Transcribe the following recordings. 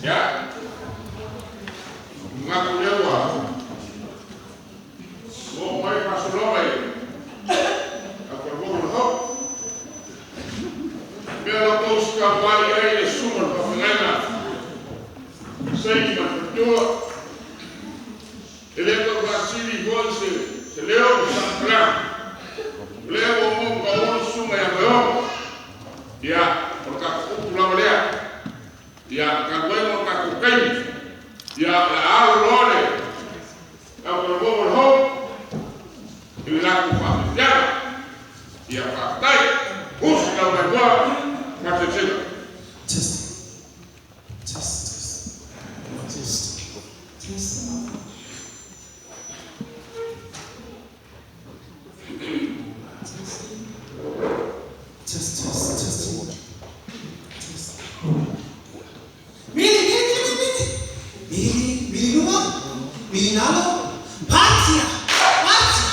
Ya. Ngakulewa. Mo mai fasulonga i. A ko mo ho. Mea la tou ska mai ai le suma le whawhengaina. Sei ma whatua. E le ko vasili hoi se leo o sa plan. Lea o mo ka ono suma ia meo. Ia, o ka kupu lava lea. Ia, ka koe mo ka kukaini. Ia, la au lole. Ka ko mo ho. I le laku whawhiana. Ia, whakatai. Usi lau mai koa. Ka te tira. Test. Test. Test. Test. Test, test, testing. Test. Mili, mili, mili, mili. Mili, mili luma, mili nalo, patia, patia,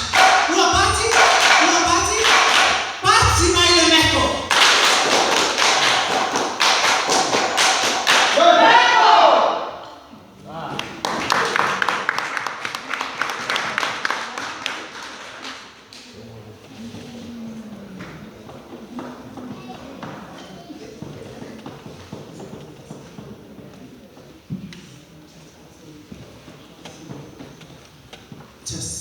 ua pati, ua pati, pati mai le meko. Test.